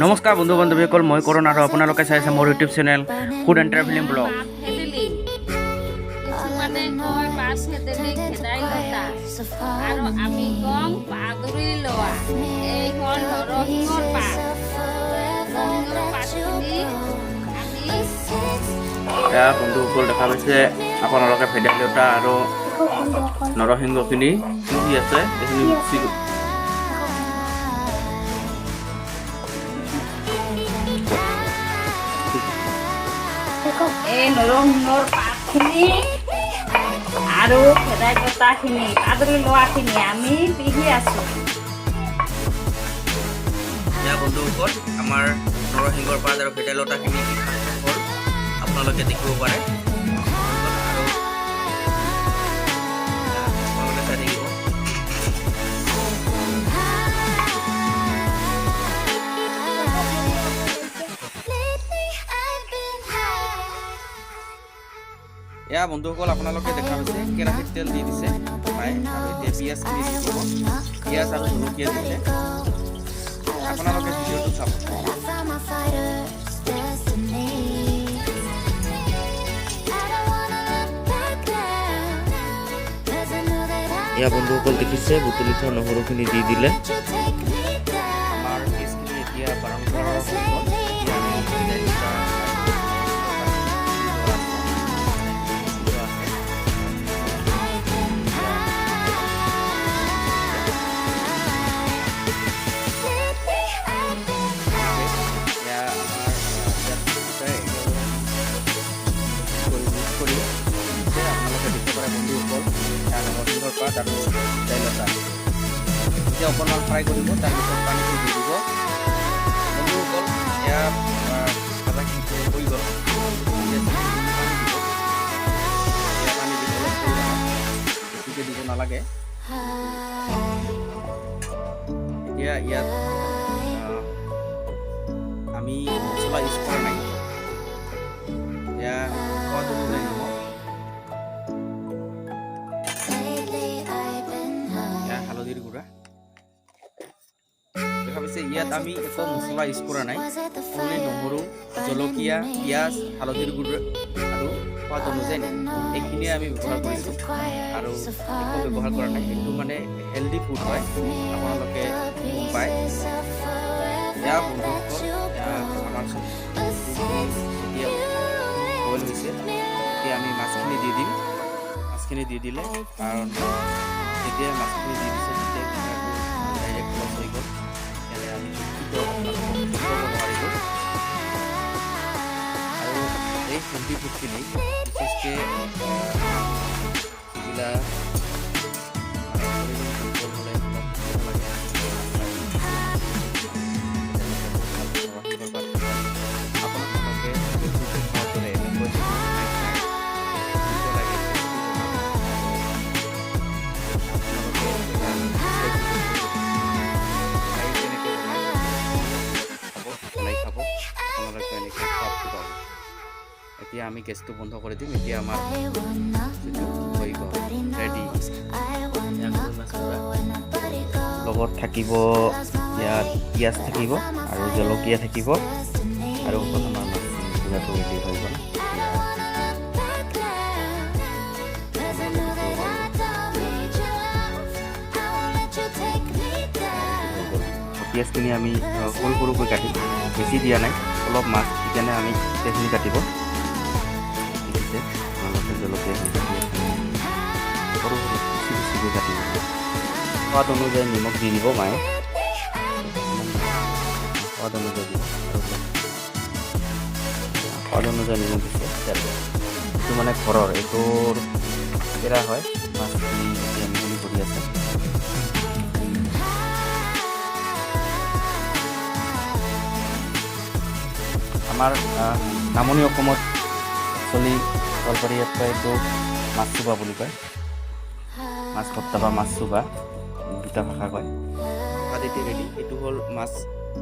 নমস্কাৰ বন্ধু বান্ধৱীসকল, মই কৰণ আৰু আপোনালোকে চাইছে মোৰ YouTube channel food and travelling blog. পাত ভেদেলি, কিছুমানে কয় পাত ভেদেলি, ভেদাইলতা আৰু আমি কওঁ পাদুৰি লোৱা। এইখন নৰসিংহৰ পাত। নৰসিংহৰ পাতখিনি আমি এয়া বন্ধুসকল, দেখা পাইছে আপোনালোকে, ভেদাইলতা আৰু নৰসিংহখিনি কি আছে, এইখিনি মিক্সি। এই নৰসিংহৰ পাতখিনি আৰু ভেদাইলতাখিনি, পাদুৰি লোৱাখিনি আমি পিহি আছোঁ। এয়া বন্ধুসকল, আমাৰ নৰসিংহৰ পাত আৰু ভেদাইলতাখিনি হ'ল, আপোনালোকে দেখিব পাৰে আৰু আপোনালোকে চাই থাকিব। এয়া বন্ধুসকল, আপোনালোকে দেখা পাইছে, কেৰাহীত তেল দি দিছে মায়ে আৰু এতিয়া পিঁয়াজখিনি দি দিব। পিঁয়াজ আৰু জলকীয়া দিছে। আপোনালোকে ভিডিঅ'টো চাব। I found my fighter's destiny. I don't wanna look back now, 'cause I know that I এয়া বন্ধুসকল, দেখিছে, বুটলি থোৱা নহৰুখিনি দি দিলে। let you take me down. আমাৰ পিঁয়াজখিনি এতিয়া ব্ৰাউন কালাৰৰ হৈ গ'ল। এতিয়া আমি ভেদাইলতা আৰু আছে। Lately I've been এয়া আমাৰ ইয়াত দুটাই কৰি মিক্স কৰি দিছে। আপোনালোকে দেখিব পাৰে বন্ধুসকল, এয়া নৰসিংহৰ পাত আৰু ভেদাইলতা। এতিয়া অকণমান ফ্ৰাই কৰিব, তাৰপিছত পানীটো দি দিব। বন্ধুসকল, এয়া ভাজাখিনি হৈ গ'ল। এতিয়া পানী দিব। এয়া পানী দিব অলপ পৰিমাণত, বেছিকৈ দিব নালাগে। এতিয়া ইয়াত আমি মছলা ইউজ কৰা নাই। এয়া সোৱাদ অনুযায়ী নিমখ। Lately I've been high. এয়া হালধিৰ গুড়া। দেখা পাইছে, ইয়াত আমি একো মছলা ইউজ কৰা নাই। Was it the only fire নহৰু, জলকীয়া, পিঁয়াজ, হালধিৰ গুড়া আৰু সোৱাদ অনুযায়ী নিমখ, এইখিনিয়ে আমি ব্যৱহাৰ কৰিছোঁ আৰু একো ব্যৱহাৰ কৰা নাই। এইটো মানে হেল্ডি ফুড হয়, আপোনালোকে গম পায়। এয়া বন্ধুসকল, এয়া আমাৰ এতিয়া বইল হৈছে। এতিয়া আমি মাছখিনি দি দিম। মাছখিনি দি দিলে, কাৰণ যেতিয়া মাছখিনি দি দিছে, তেতিয়া কেমেৰাটো ডাইৰেক্ট ক্লছ হৈ গ'ল। সেইকাৰণে আমি দুখিত, আপোনালোকক দেখুৱাব নোৱাৰিলোঁ। আৰু এই হেল্ডি ফুডখিনি বিশেষকৈ যিবিলাক মানে শৰীৰৰ দুৰ্বল হ'লে অলপ খাব লাগে, তেওঁলোকে বহুত ভাল। নৰসিংহৰ পাত ভাল। আপোনালোকে চুপটো খোৱাৰ দৰে এনেকৈ যদি বনাই খায়, দিব লাগে, টেষ্টি বনাব আৰু আপোনালোকে এবাৰ চাই খাই কেনেকৈ বনাই খাব, বনাই খাব। আপোনালোকে এনেকৈ সোৱাদটো পাব। এতিয়া আমি গেছটো বন্ধ কৰি দিম। এতিয়া আমাৰ যিটো হৈ গ'ল, ৰেডি। লগত থাকিব ইয়াত পিঁয়াজ থাকিব আৰু জলকীয়া থাকিব। আৰু আমাৰ মাছ পোৰাটো ৰেডি হৈ গ'ল। এতিয়া হৈ গ'ল। পিঁয়াজখিনি আমি সৰু সৰুকৈ কাটিম, বেছি দিয়া নাই, অলপ মাছ, সেইকাৰণে আমি পিঁয়াজখিনি কাটিব। দেখিছে আপোনালোকে, জলকীয়াখিনি কাটি আছোঁ, সৰু সৰু কুচি কুচিকৈ কাটিব। সোৱাদ অনুযায়ী নিমখ দি দিব মায়ে। সোৱাদ অনুযায়ী দিব আৰু অলপ। সোৱাদ অনুযায়ী নিমখ দিছে। এইটো মানে ঘৰৰ, এইটোৰ পেৰা হয়। মাছখিনি এতিয়া মিহলি কৰি আছে। আমাৰ নামনি অসমত একচুৱেলি গোৱালপাৰীয়াত কয়, এইটো মাছ চুবা বুলি কয়। মাছ ভত্তা বা মাছ চুবা, দুটা ভাষা কয়। ভাত এতিয়া ৰেডি। এইটো হ'ল মাছ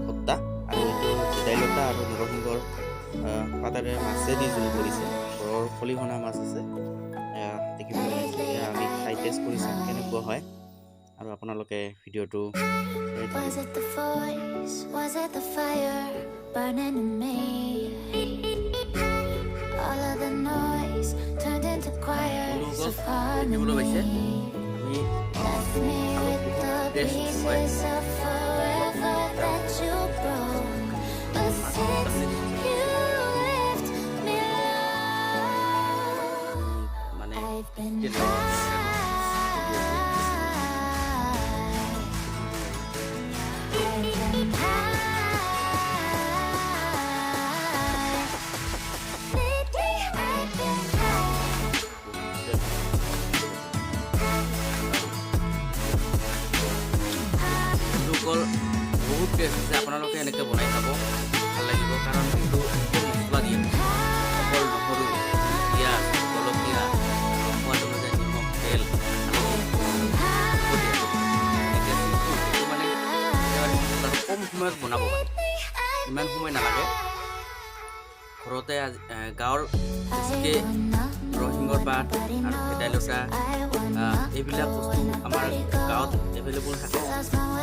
ভত্তা আৰু এইটো ভেদাইলতা আৰু নৰসিংহৰ পাতাৰে মাছেদি জোল কৰিছে। ঘৰৰ খলিহনা মাছ আছে, এয়া দেখিবলৈ পাইছে। এয়া আমি খাই টেষ্ট কৰি চাম কেনেকুৱা হয়। আৰু আপোনালোকে ভিডিঅ'টো চাই থাকিব। Was it the voice? Was it the fire burning in me? All of the noise turned into choirs of দেখিবলৈ পাইছে, harmony. আমি Left me with the Taste হয়। Pieces of forever that you broke. But since you left me alone, মানে I've been তেলৰ high. I've been high. Lately, I've been high. বন্ধুসকল, বহুত test আছে। আপোনালোকে এনেকৈ বনাই খাব, ভাল লাগিব। কাৰণ এইটো একদম মছলা দিয়ে অকল নহৰু, পিঁয়াজ, জলকীয়া, সোৱাদ অনুযায়ী নিমখ, তেল, হালধি দিয়ে। এনেকৈ চিম্পুল। এইটো মানে একেবাৰে চিম্পুল আৰু কম সময়ত বনাব পাৰি, ইমান সময় নালাগে। ঘৰতে আজি গাঁৱৰ বেছিকৈ নৰসিংহৰ পাত আৰু ভেদাইলতা, এইবিলাক বস্তু আমাৰ গাঁৱত এভেইলেবল থাকে।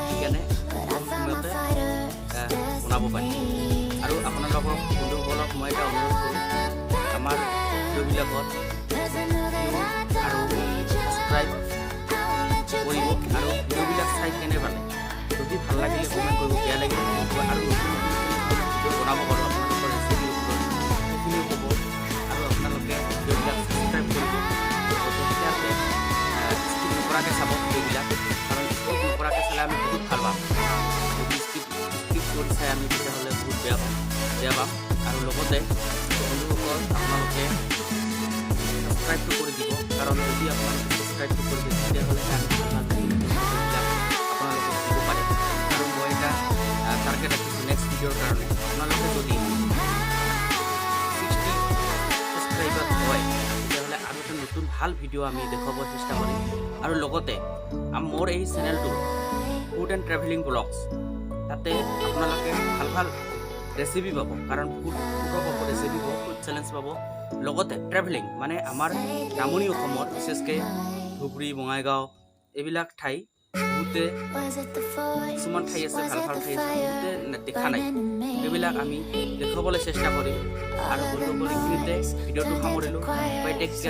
সেইকাৰণে কম সময়তে বনাব পাৰি। আৰু আপোনালোকক বন্ধুসকলক মই এটা অনুৰোধ কৰোঁ, আমাৰ ভিডিঅ'বিলাকত আৰু ছাবস্ক্ৰাইব কৰিব আৰু ভিডিঅ'বিলাক চাই কেনে পালে, যদি ভাল লাগিলে কমেণ্ট কৰিব, বেয়া লাগিলে কমেণ্ট কৰিব। আৰু নতুন নতুন ভিডিঅ' বনাব পাৰোঁ আপোনালোকৰ ৰেচিপিৰ ওপৰত, সেইখিনিও ক'ব। আৰু আপোনালোকে ভিডিঅ'বিলাক ছাবস্ক্ৰাইব কৰিব, লগতে শ্বেয়াৰ, স্কিপ নকৰাকৈ চাব ভিডিঅ'বিলাক। কাৰণ স্কিপ নকৰাকৈ চালে আমি বহুত ভাল পাম। যদি স্কিপ স্কিপ কৰি চাই আমি, তেতিয়াহ'লে বহুত বেয়া পাম। আৰু লগতে বন্ধুসকল, আপোনালোকে ছাবস্ক্ৰাইবটো কৰি দিব। কাৰণ যদি আপোনালোকে ছাবস্ক্ৰাইবটো কৰি দিয়ে, তেতিয়াহ'লেহে আমি ভাল ভাল ভিডিঅ'বিলাক আপোনালোকক দিব পাৰিম। আৰু মই এটা টাৰ্গেট ৰাখিছোঁ নেক্সট ভিডিঅ'ৰ কাৰণে। আপোনালোকে যদি 60 ছাবস্ক্ৰাইবাৰ হয়, তেতিয়াহ'লে আৰু এটা নতুন ভাল ভিডিঅ' আমি দেখুৱাব চেষ্টা কৰিম। আৰু লগতে মোৰ এই চেনেলটো ফুড এণ্ড ট্ৰেভেলিং ব্লগছ, তাতে আপোনালোকে ভাল ভাল ৰেচিপি পাব। কাৰণ ফুডৰ পাব, ৰেচিপি পাব, ফুড চেলেঞ্জ পাব, লগতে ট্ৰেভেলিং, মানে আমাৰ নামনি অসমত বিশেষকৈ ধুবুৰী, বঙাইগাঁও এইবিলাক ঠাই বহুতে কিছুমান ঠাই আছে, ভাল ভাল ঠাই আছে, বহুতে দেখা নাই। সেইবিলাক আমি দেখুৱাবলৈ চেষ্টা কৰিম। আৰু বন্ধুসকল, এইখিনিতে ভিডিঅ'টো সামৰিলোঁ। Bye, take care.